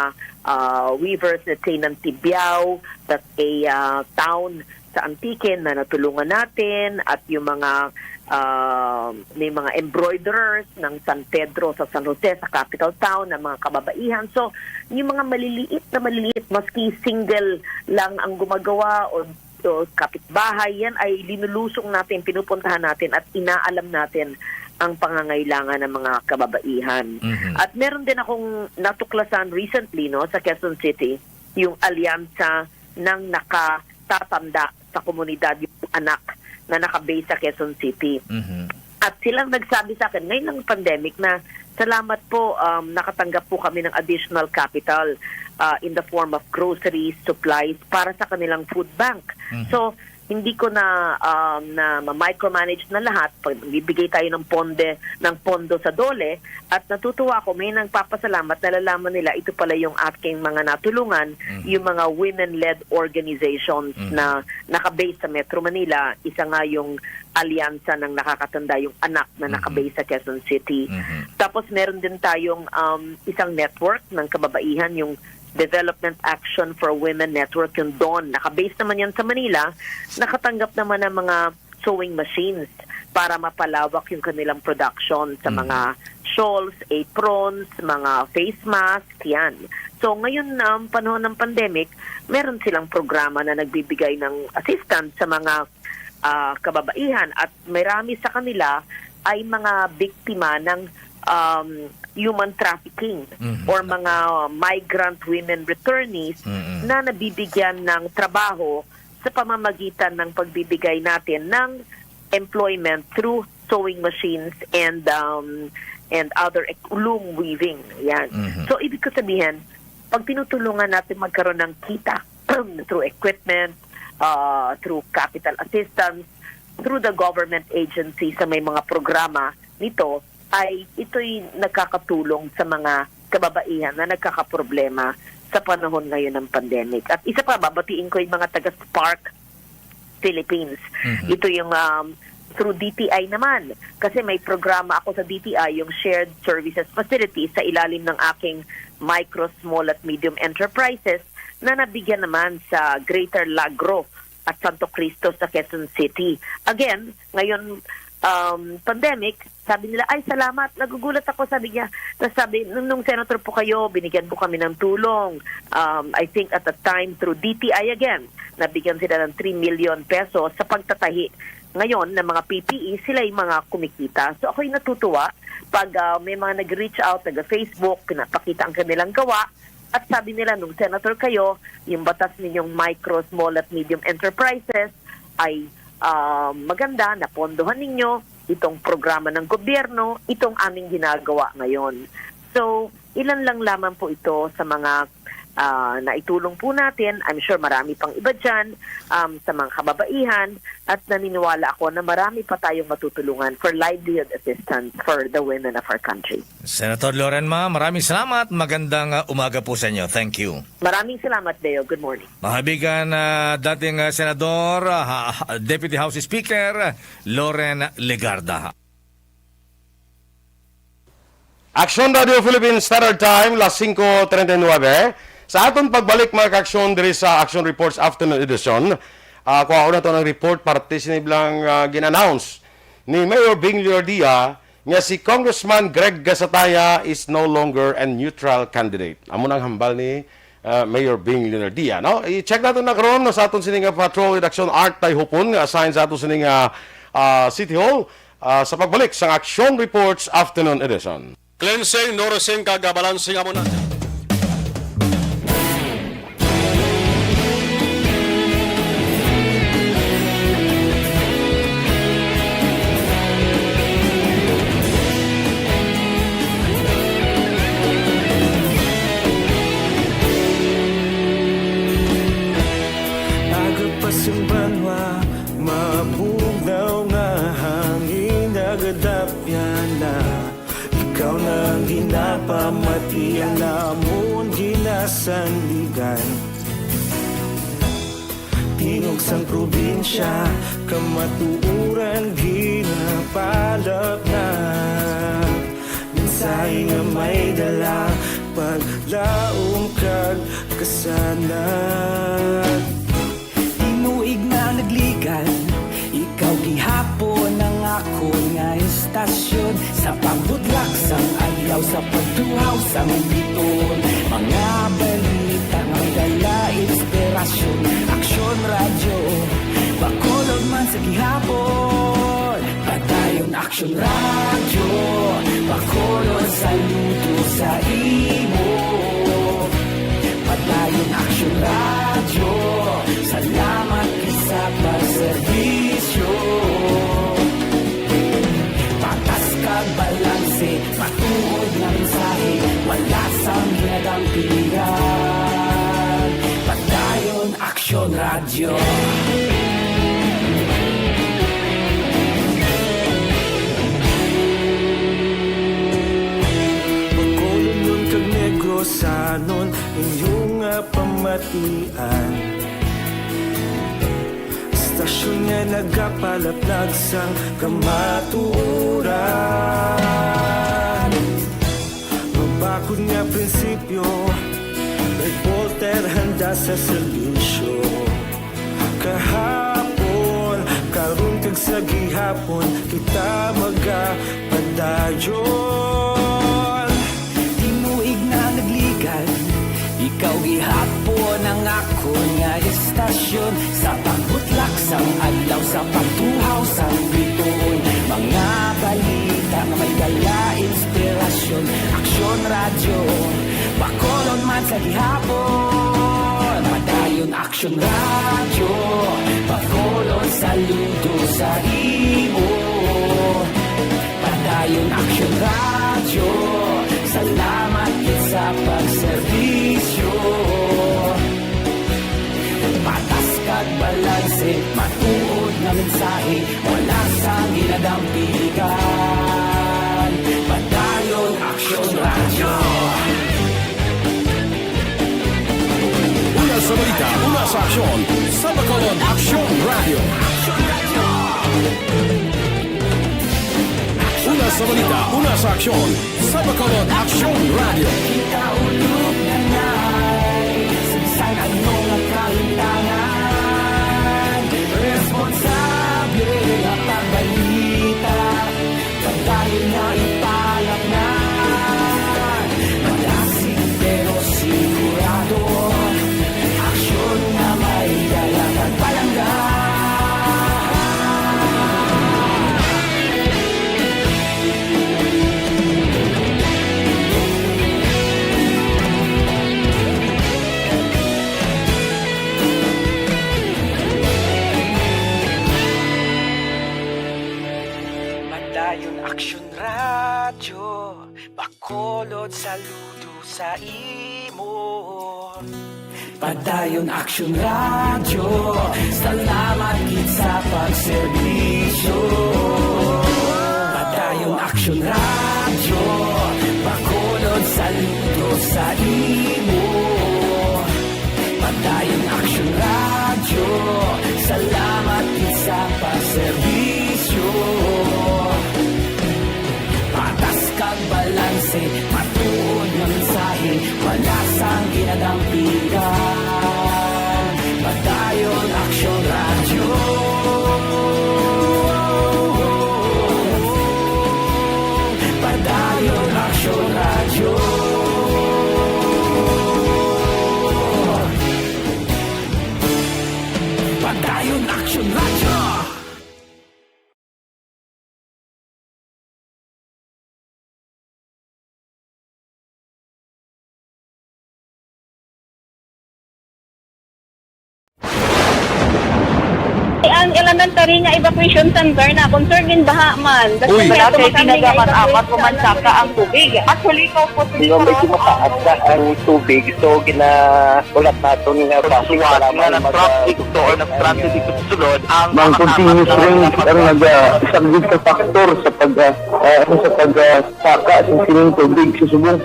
ah, weavers, let's say, ng Tibiao, that's a, ah, town sa Antique na natulungan natin, at yung mga, ah, may mga embroiderers ng San Pedro sa San Jose, sa capital town, ng mga kababaihan. So, yung mga maliliit na maliliit, maski single lang ang gumagawa o, o kapitbahay, yan ay linulusong natin, pinupuntahan natin at inaalam natin ang pangangailangan ng mga kababaihan. Mhm. At meron din akong natuklasan recently, no, sa Quezon City, yung alyansa ng nakatatanda sa komunidad, yung anak na naka-base sa Quezon City. Mhm. At silang nagsabi sa akin, ngayon ng pandemic na, "Salamat po, um, nakatanggap po kami ng additional capital, uh, in the form of groceries, supplies para sa kanilang food bank." Mhm. So, hindi ko na, um, na ma-micromanage na lahat. Pag bibigay tayo ng ponde, ng pondo sa DOLE, at natutuwa ako, may nagpapasalamat, nalalaman nila ito pala yung aking mga natulungan, Mhm. yung mga women-led organizations Mhm. na naka-base sa Metro Manila. Isa nga yung alyansa ng nakakatanda, yung anak na Mhm. naka-base sa Quezon City. Mhm. Tapos meron din tayong, um, isang network ng kababaihan, yung Development Action for Women Network, yung DON. Naka-base naman yan sa Manila. Nakatanggap naman ng mga sewing machines para mapalawak yung kanilang production sa Mhm. mga shawls, aprons, mga face mask, yan. So ngayon, um, panahon ng pandemic, meron silang programa na nagbibigay ng assistance sa mga, ah, kababaihan, at marami sa kanila ay mga biktima ng, um, human trafficking Mhm. or mga migrant women returnees Mhm. na nabibigyan ng trabaho sa pamamagitan ng pagbibigay natin ng employment through sewing machines and, um, and other ek-, loom weaving. Yan. Mhm. So, ibig ko sabihin, pag tinutulungan natin magkaroon ng kita through equipment, uh, through capital assistance, through the government agency sa may mga programa nito, ay ito'y nagkakatulong sa mga kababaihan na nagkakaproblema sa panahon ngayon ng pandemic. At isa pa, babatiin ko yung mga taga Spark Philippines. Mhm. Ito yung, um, through D T I naman. Kasi may programa ako sa D T I, yung Shared Services Facility, sa ilalim ng aking Micro, Small at Medium Enterprises na nabigyan naman sa Greater Lagro at Santo Cristo sa Quezon City. Again, ngayon, um, pandemic, sabi nila, "Ay, salamat, nagugulat ako," sabi niya. Tapos sabi, "Nung, nung senator po kayo, binigyan po kami ng tulong." Um, I think at the time, through D T I again, nabigyan sila ng three million pesos sa pagtatahi ngayon ng mga P P E, sila yung mga kumikita. So ako'y natutuwa pag, ah, may mga nag-reach out, taga-Facebook, pinapakita ang kanilang gawa. At sabi nila, "Nung senator kayo, yung batas ninyong micro, small at medium enterprises ay, ah, maganda, napondohan ninyo itong programa ng gobyerno, itong aming ginagawa ngayon." So, ilan lang lamang po ito sa mga, ah, naitulong po natin. I'm sure marami pang iba dyan, um, sa mga kababaihan, at naniniwala ako na marami pa tayong matutulungan for livelihood assistance for the women of our country. Senator Loren, ma'am, maraming salamat. Magandang, ah, umaga po sa inyo. Thank you. Maraming salamat, Deo. Good morning. Mga kaibigan, ah, dating, ah, Senador, ah, ha-, Deputy House Speaker, Loren Legarda. Aksyon Radio Philippines Standard Time, las singko treinta y nueve. Sa aton pagbalik, mga ka-aksyon, diri sa Aksyon Reports Afternoon Edition, ah, kuhaon nato ang report parte sini bilang, ah, gin-announce ni Mayor Bing Legarda nga si Congressman Greg Gasataya is no longer a neutral candidate. Amo nang hambal ni, ah, Mayor Bing Legarda, no? I-check nato na karon sa aton sini nga patrol, Redaksyon Art Tayhupon, nga assigned sa aton sini nga, ah, City Hall, ah, sa pagbalik sang Aksyon Reports Afternoon Edition. Cleansing, nourishing, kag balancing amo na. Aga pa sing banwa, mabugnaw nga hangin nagadapyan na. Ikaw na ang ginapamati, ang amon ginasandigan. Tingog sang probinsya, kamatuoran ginapalapnag. Mensahe nga may dala, paglaom kag kasanag. Tinuig na nagligan, ikaw gihapon ang akon nga istasyon. Sa pagbutlak sang adlaw, sa pagtuhaw sang biton, mga balita nga may dala inspirasyon. Aksyon Radyo, Bacolod man sa gihapon. Padayon Aksyon Radyo, Bacolod, saludo sa imo. Padayon Aksyon Radyo, salamat gid sa pagserbisyo. Patas kag balanse, matuod nga mensahe, wala sang ginadampigan. Padayon Aksyon Radyo. Bacolodnon kag Negrosanon, inyo nga pamatian. Istasyon nga nagapalapnag sang kamatuoran. Mabakod nga prinsipyo, reporter handa sa serbisyo. Kahapon, karon kag sa gihapon, kita magapadayon. Tinuig na nagligan, ikaw gihapon ang akon nga istasyon. Sa pagbutlak sang adlaw, sa pagtuhaw sang bituon, mga balita nga may dala inspirasyon. Aksyon Radyo, Bacolod man sa gihapon. Padayon Aksyon Radyo, Bacolod, saludo sa imo. Padayon Aksyon Radyo, salamat gid sa pagserbisyo. Patas kag balanse, matuod nga mensahe, wala sang ginadampigan. Aksyon sa Bacolod, Aksyon Radio. Una sa balita, una sa aksyon sa Bacolod, Aksyon Radio. Kita ulog na nai, sa bisan ano nga kalimtangan, responsable nga pagbalita. Padayon nga ipalatnan, malasig pero sigurado, aksyon nga may dala kag palangga. Padayon Aksyon Radyo, Bacolod, saludo sa imo. Padayon Aksyon Radyo, salamat gid sa pagserbisyo. Padayon Aksyon Radyo, Bacolod, saludo sa imo. Padayon Aksyon Radyo, salamat gid sa pagserbisyo. Patas kag balanse, matuod nga mensahe, wala sang ginadampigan. Padayon Aksyon Radyo. Padayon Aksyon Radyo. Padayon Aksyon Radyo. Ang elementary nga evacuation center na concern in baha man. Uy. Wala kay ginagaman apat ko man saka ang tubig. Actually, ko po. Medyo mataas na ang tubig, so gina- Wala naton nga basi nga nag-traffic to or nag-transit dito sa sulod ang mga continuous rain, ang nag-, isa gid ka factor sa pag, ah, ah, ano, sa pag, ah, saka sa sining tubig sa subong.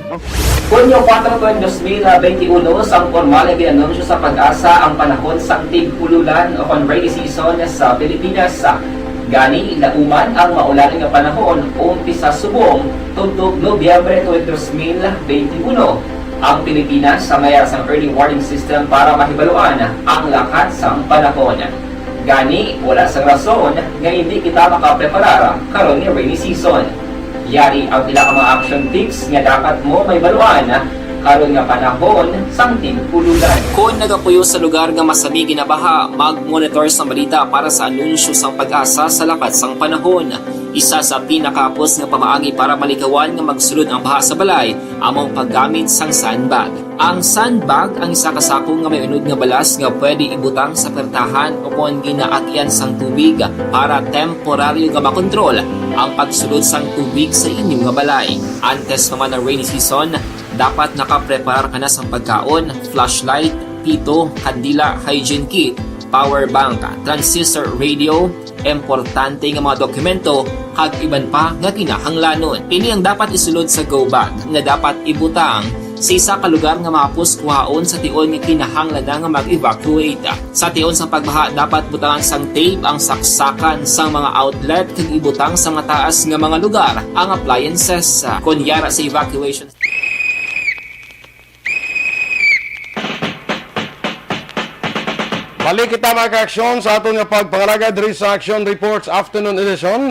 Hunyo kuwatro, dos mil benti uno, sang pormal nga gin-anunsyo sa PAGASA ang panahon sang tig-ululan o kon rainy season sa Pilipinas. Gani, lauman ang maulan nga panahon umpisa subong tubtob Nobyembre twenty, dos mil benti uno. Ang Pilipinas sa may sang early warning system para mahibaluan ang lakat sang panahon. Gani, wala sang rason nga hindi kita makapreparar karon nga rainy season. Yari ang pila ka mga action tips nga dapat mo mahibaluan karon nga panahon sang tig-ululan. Kon nagapuyo sa lugar nga masami ginabaha, mag-monitor sang balita para sa anunsyo sang PAGASA sa lakat sang panahon. Isa sa pinakahapos nga pamaagi para malikawan nga magsulod ang baha sa balay amo ang paggamit sang sandbag. Ang sandbag ang isa ka sako nga may unod nga balas nga pwede ibutang sa pertahan o kon ginaagyan sang tubig para temporaryo nga makontrol ang pagsulod sang tubig sa inyo nga balay. Antes pa man ang rainy season, dapat nakapreparar ka na sang pagkaon, flashlight, pito, kandila, hygiene kit, power bank, transistor radio, importante nga mga dokumento, kag iban pa nga kinahanglanon. Ini ang dapat isulod sa go bag nga dapat ibutang sa isa ka lugar nga mahapos kuhaon sa tion nga kinahanglan na nga mag-evacuate. Sa tion sang pagbaha, dapat butangan sang tape ang saksakan sang mga outlet kag ibutang sa mataas nga mga lugar ang appliances. Kon yara sa evacuation Balik kita, mga ka-aksyon, sa aton nga pagpangalagad diri sa Action Reports Afternoon Edition.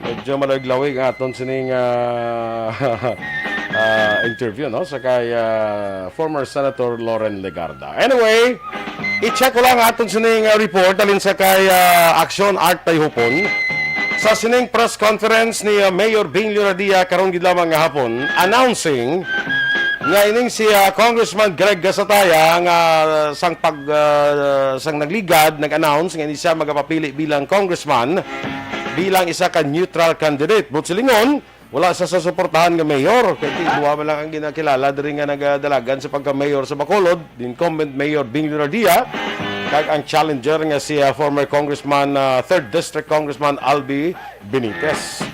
Medyo malawig-lawig ang aton sining, ah, ah, interview, no, sa kay, ah, former Senator Loren Legarda. Anyway, i-check ko lang aton sining, ah, report halin sa kay, ah, Action Art Tayhupon. Sa sining press conference ni, ah, Mayor Bing Legarda karon gid lamang nga hapon, announcing nga ining si, ah, Congressman Greg Gasataya nga sang pag, ah, sang nagligad, nag-announce nga ini siya magapapili bilang congressman, bilang isa ka neutral candidate. Buot silingon, wala siya sa suportahan nga mayor. Kay ti-, duha man lang ang ginakilala diri nga nagadalagan sa pagka-mayor sa Bacolod, the incumbent Mayor Bing Legarda, kag ang challenger nga si, ah, former Congressman, ah, third District Congressman Albi Benitez.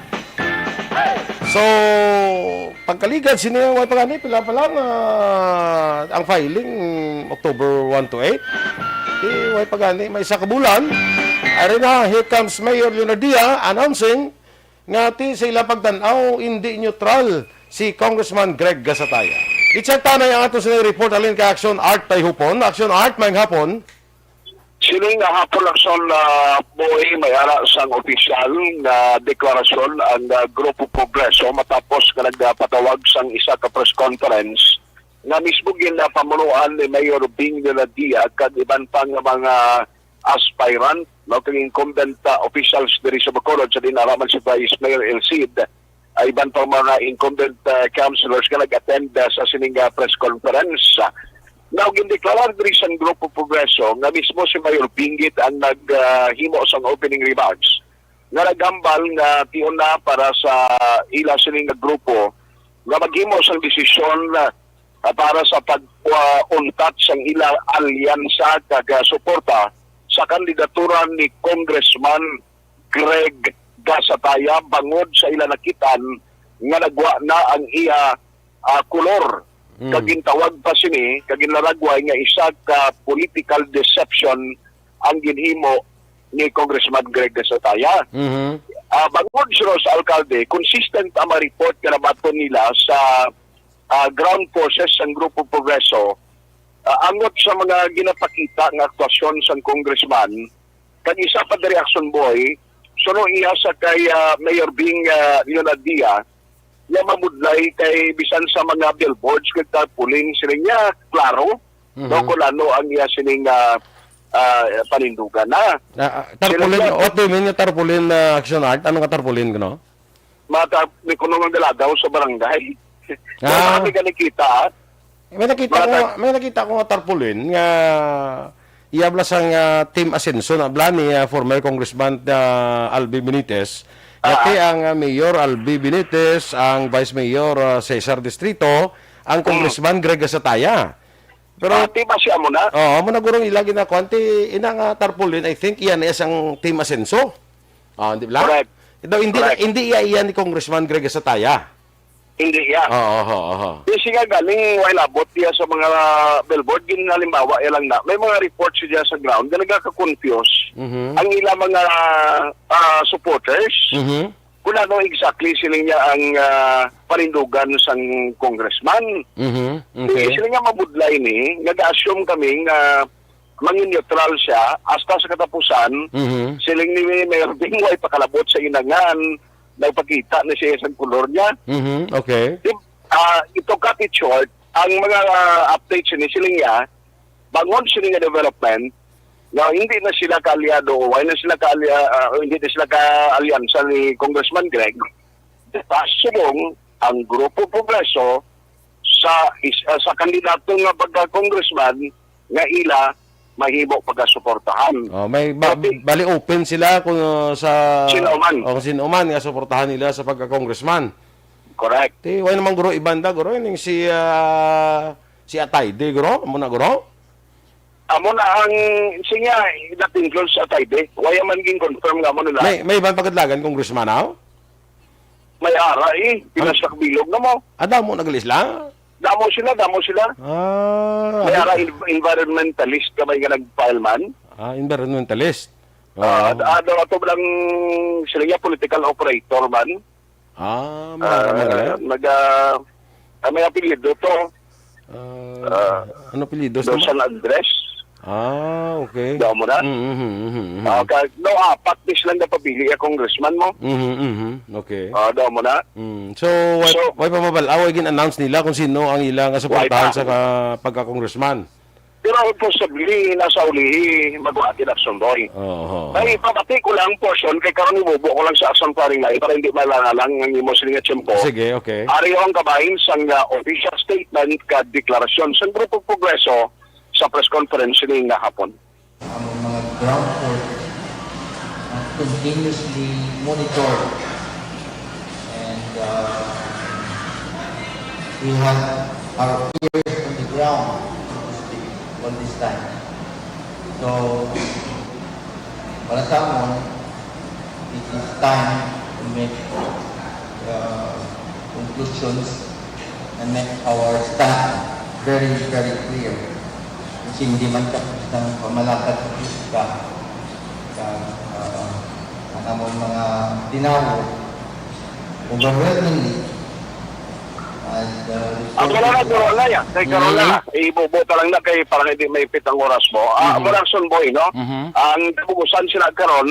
So, pagkaligad sini, way pa gani, pila pa lang, ah, ang filing, October one to eight. Di, way pa gani, may isa ka bulan. Ari na, here comes Mayor Leonardia announcing nga ti sa ila pagtan-aw, hindi neutral si Congressman Greg Gasataya. I-check ta na ang ato sa report halin kay Action Art Tayhupon. Action Art, maayong hapon. Sini nga hapon, Action, ah, Boy, may ara sang opisyal nga deklarasyon ang, ah, Grupo Progreso matapos nga nagpatawag sang isa ka press conference nga mismo ginapamunuan ni Mayor Bing Deladia kag iban pa nga mga aspirant, no, kag incumbent, ah, officials diri sa Bacolod, sa dinaraman si Vice Mayor El Cid, ah, iban pang mga incumbent, ah, councilors nga nag-attend, ah, sa sining, ah, press conference. Now, gindeklarar diri sang Grupo Progreso nga mismo si Mayor Bing gid ang nag, ah, himo sang opening remarks nga naghambal nga tion na para sa ila sining nga grupo nga maghimo sang desisyon, ah, para sa pag, ah, untat sang ila alyansa kag, ah, suporta sa kandidatura ni Congressman Greg Gasataya bangod sa ila nakitaan nga nagwa na ang iya, ah, kolor. Mm. Kag gintawag pa sini, kag ginlaragway nga isa ka political deception ang ginhimo ni Congressman Greg Gasataya. Mhm. Ah, bangod sino sa alkalde, consistent ang mga report nga nabaton nila sa, ah, ground forces sang Grupo Progreso, ah, angot sa mga ginapakita nga aktwasyon sang congressman, kag isa pa diri, Action Boy, suno iya sa kay, ah, Mayor Bing, ah, Leonadia, nga mabudlay kay bisan sa mga billboards kag tarpaulin, sila niya, klaro, Mhm. no, kung ano ang iya sining, ah, ah, panindugan na. Ah, ah, Sila tarpaulin, niya, what do you mean nga tarpaulin, ah, Action Art? Ano nga tarpaulin, no? Mata, may kuno nga daladaw sa barangay. Ah. Wala kami ganikita, ah. May nakita ko Mata- nga, may nakita ko nga tarpaulin nga iya bala sang, ah, Team Asenso na bala ni, ah, former Congressman, ah, Albi Benitez. Ah. Dati ang, ah, Mayor Albi Benitez, ang Vice Mayor, ah, Cesar Distrito, ang Mm. Congressman Greg Gasataya. Pero Ah, Team Asenso mo na? Oo, mo na gurong ila ginakuan. Ti, ina nga tarpaulin, I think, iyan is ang Team Asenso. Ah, di ba? Correct. Daw, hindi, Correct. hindi iya, iya ni Congressman Greg Gasataya. Hindi iya. Oo, oo, oo. Kasi nga galing, wala labot iya sa mga billboard, ginalimbawa iya lang na. May mga reports siya sa ground na nagkaka-confuse Mhm. ang ilang mga, ah, supporters. Mhm. Kung ano exactly siling niya ang, ah, panindugan sang congressman. Mhm. Okay. Hindi sila nga mabudlay ni, nag-assume kami nga mangin-neutral siya hasta sa katapusan. Mhm. Siling ni Mayor Bing, way pakalabot sa inangan, nagpakita na siya sa kulor niya. Mhm. Okay. Di, ah, ito cut it short, ang mga, ah, updates ni siling niya, bangon sila nga development, nga hindi na sila kaalyado o wala na sila kaalya-, ah, hindi na sila kaalyansa ni Congressman Greg, pasubong ang Grupo Progreso sa is-, ah, sa kandidato nga pagka-congressman nga ila mahimo pagkasuportahan. Oh, may ba-, Pati bali open sila kung, uh, sa Sino man. o kung sino man nga suportahan nila sa pagka-congressman. Correct. Ti, wala namang guro, iban da, guro, ining si, ah, si Atayde, guro? Amo na, guro? Amo na ang, siya, that includes Atayde. Wala man gin-confirm nga mo nila. May, may iban pagkadlagan, congressman, aw? May ara, eh. Ano? Pinasakbilog na mo. Ah, damo na gali sila? Damo sila, damo sila. Ah, May ano? ara, en-, environmentalist ka ba nga nag-file man? Ah, environmentalist. Ah, Oh. ad-, ano, ato lang sila nga political operator man. Ah, mga Ah, mga, eh? nag-, ah, ah, may apelyido to. Ah, Ah, ano apelyido sa Dos San Andres. Ah, okay. Damo na. Mm, mhm, mhm, mhm. Ah, ka-, no, apat ni silang napapili, ah, congressman mo. Mhm, mhm. Okay. Ah, damo na. Mm. So, why, So, why pa mabal-, ah, why gin-announce nila kung sino ang ila nga suportahan Why pa? sa ka-, pagka-congressman? Pero possibly, nasa ulihi, magawa din action, boy. Oho. Ay, pabati ko lang portion, kay karon ibubo ko lang sa action paring lain para hindi malangalang ang imo sila nga tiyempo. Sige, okay. Ari ang kabahin sang, ah, official statement ka deklarasyon sang Grupo Progreso sa press conference ni nga hapon. Ang mga ground force are continuously monitored. And, uh, we have our ears on the ground, so to speak, all this time. So, para sa amon, it is time to make, uh, conclusions and make our stand very, very clear. Kasi hindi man ka isang pamalakad sa politika, ka, ah, ang among mga tinawo, overwhelmingly, as, uh, Ang wala na, guro, wala yan. Kay karon na, Mm. ibubuta lang na kay para hindi maipit ang oras mo. Ah, Mhm. Production boy, no? Mhm. Ang kabugusan sila karon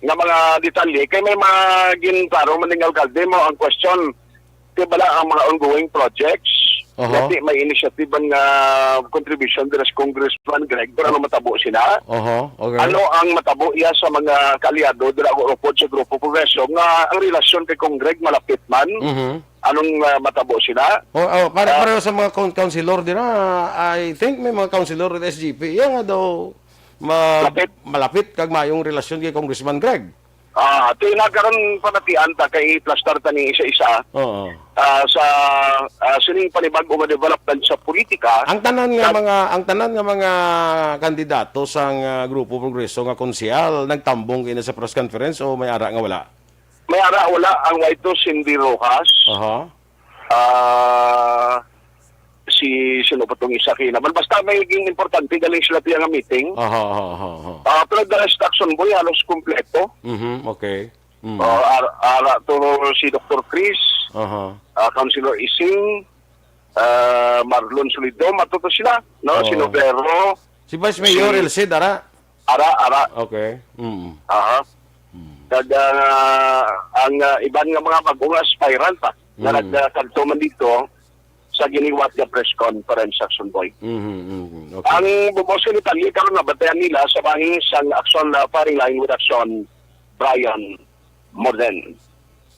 nga mga detalye, kay may mga ginklaro man ning alkalde mo ang question. Di bala ang mga ongoing projects, Oho. Yati may initiative man nga contribution dira sa Congressman Greg, pero ano matabo sila? Oho, okay. Ano ang matabo iya sa mga kaalyado dira o upod sa Grupo Progreso nga ang relasyon kay Cong Greg malapit man? Mhm. Anong, ah, matabo sila? Oh, oh, pare, Ah. pareho sa mga coun-, councilor dira, I think may mga councilor sa S G P. Iya nga daw ma-, Lapit. malapit kag mayong relasyon kay Congressman Greg. Ah, ti na karon pamatian ta kay plastar ta ni isa-isa. Oo. Ah, sa, ah, sining panibag-o nga development sa politika, Ang tanan nga nag- mga, ang tanan nga mga kandidato sang, ah, Grupo Progreso nga konsehal nagtambong kini sa press conference o may ara nga wala? May ara wala ang White House, Cindy Rojas. Aha. Ah, si, sino pa tong isa kinaban? Basta may naging importante galing sila tiya nga meeting. Aha, aha, aha, aha. Ah, pero the rest action boy, halos kompleto. Mhm, okay. Mm. Ah, ar-, ara to si Doktor Chris, Aha. ah, Councilor Ising, ah, Marlon Solidom, ato to sila, no? Si Oo. Novero, Si Vice Mayor si El Cid, ara? Ara, ara. Okay. Mm. Aha. Mm. Kag, ah, ang, ah, iban nga mga bag-o nga aspirant pa, nga Mm. nagkadto man dito sa giniwat nga press conference, Action Boy. Mhm, mhm. Okay. Ang bubos nga detalye karon nabantayan nila sa bahin sang Action, ah, firing line with Action Brian Morden.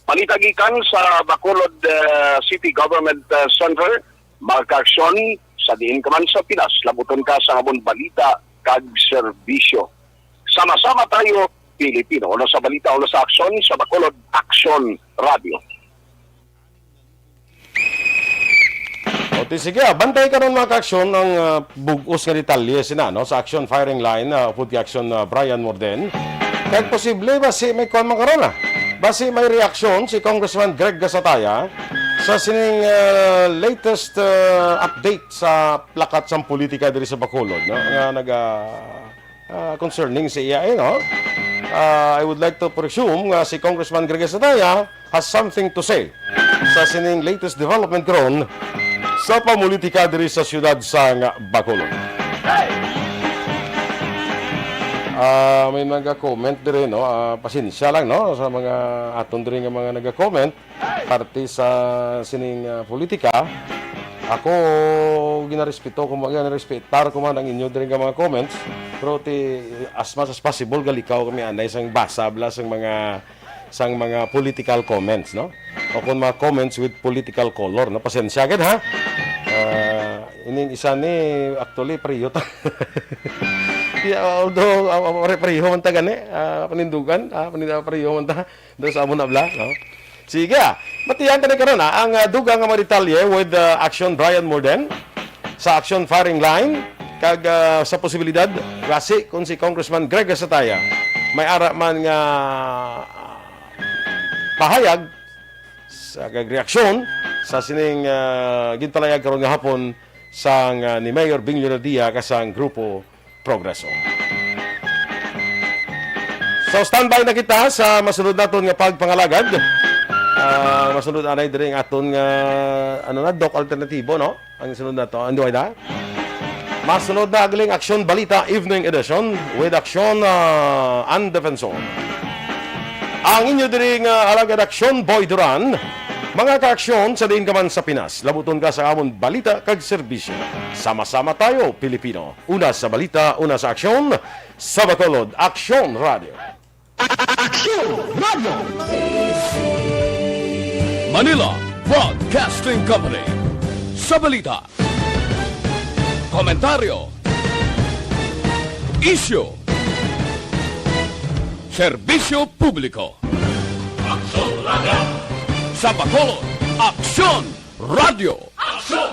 Balita gikan sa Bacolod, ah, City Government, ah, Center, mga ka-aksyon, sa diin ka man sa Pinas, labuton ka sa amon balita kag serbisyo. Sama-sama tayo, Pilipino. Uno sa balita, uno sa aksyon, sa Bacolod Aksyon Radio. O, ti, sige, ah. Bantay karon, mga ka-aksyon, ang, ah, bug-os nga detalye sina, no, sa action firing line, ah, upod kay Action, ah, Brian Morden. Kag posible, basi may kuwan man karon, ah. Basi may reaksyon si Congressman Greg Gasataya sa sining, ah, latest, ah, update sa plakat sang politika diri sa Bacolod, no, nga naga, ah, concerning sa iya, eh, no? Ah, I would like to presume nga si Congressman Greg Estrada has something to say sa sining latest development karon sa pamulitika diri sa siyudad sang Bacolod. Ah, may naga-comment diri, no? Ah, pasensya lang, no, sa mga aton diri nga mga naga-comment. Parte sa sining, ah, politika, ako ginarespeto ko, ginarespetar ko man ang inyo diri nga mga comments, pero ti, as much as possible, galikaw kami anay sang basa bala sang mga, sang mga political comments, no? O kung mga comments with political color, no? Pasensya gid, ha? Ah, ining isa ni, actually, pareho ta. Yeah, although, ah, ah, pare-, pareho man ta gani, ah, panindugan, ah, panin-, ah, pareho man ta. Doon sa amo na bala, no? Sige, ah. Batihan ta ni karon, ah, ang, ah, dugang nga mga detalye with, ah, Action Brian Morden sa Action Firing Line, kag, ah, sa posibilidad, basi kung si Congressman Greg Gasataya may ara man nga, ah, pahayag sa, kag reaksyon sa sining, ah, ginpalayag karon nga hapon sang, ah, ni Mayor Bing Leonardia kag sang Grupo Progreso. So, standby na kita sa masunod naton nga pagpangalagad. Ah, masunod anay diri ang aton nga, ano na, Doc Alternatibo, no? Ang sunod nato, ano na? Masunod na ang Action Balita Evening Edition with Action, ah, and Defensor. Ang inyo diri nga alagad, Action Boy Duran, mga ka-aksyon sa diin ka man sa Pinas. Labuton ka sa amon balita kag serbisyo. Sama-sama tayo, Pilipino. Una sa balita, una sa aksyon, sa Bacolod, Aksyon Radio. Aksyon Radio. Manila Broadcasting Company. Sa balita, komentaryo, isyu, serbisyo publiko. Aksyon Radio. Sa Bacolod, Aksyon Radio. Aksyon